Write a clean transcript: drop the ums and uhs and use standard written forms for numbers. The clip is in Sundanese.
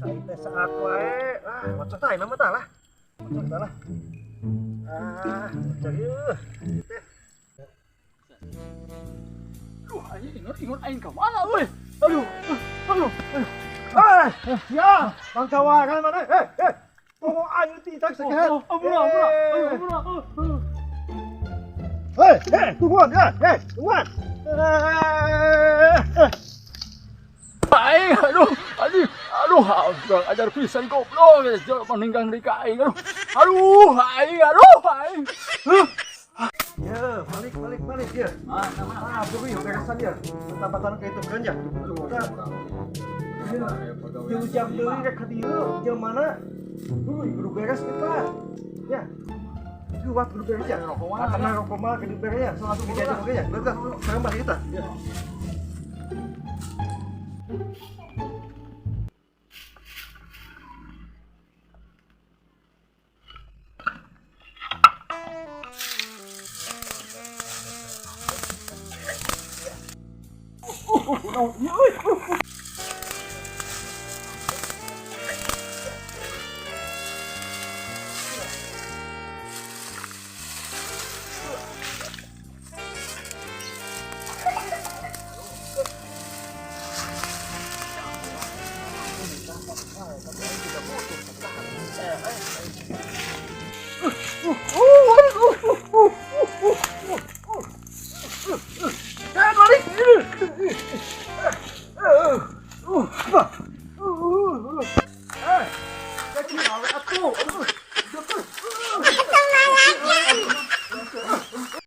Cai teh saat wae. Ah, ngocok tah ayeuna mah tah lah. Ngocok tah lah. Ah, ngocok yeuh. Teh. Duh, anjing ingat aing ka mana euy? Aduh, aduh, aduh. Eh, ya, Bang Kawaran mana? Eh, eh. Tunggu aing ti tak sekehet. Oh, ampura, ampura. Aduh, ampura. Oh, oh. Hei, hei, tungguan, eh, hei, tungguan. Eh, eh. Aing, aduh, anjing, aduh, kurang ajar pisan goblok, jelema meninggal di ka aing, aduh. Aduh, aing, aduh, aing. Huh. Ya, balik, balik, balik ya. Ah, buru yuk, beresan ya. Tambatan ke itu kan ya. Udah. Jauh jam deui rek ka dieu, jam mana? Buru, kudu beres kita. Ya. Kuat kudu beres ya. Karena rokok mah kudu beres ya. Langsung dijajan oke ya. Beres, sekarang balik kita. Ya.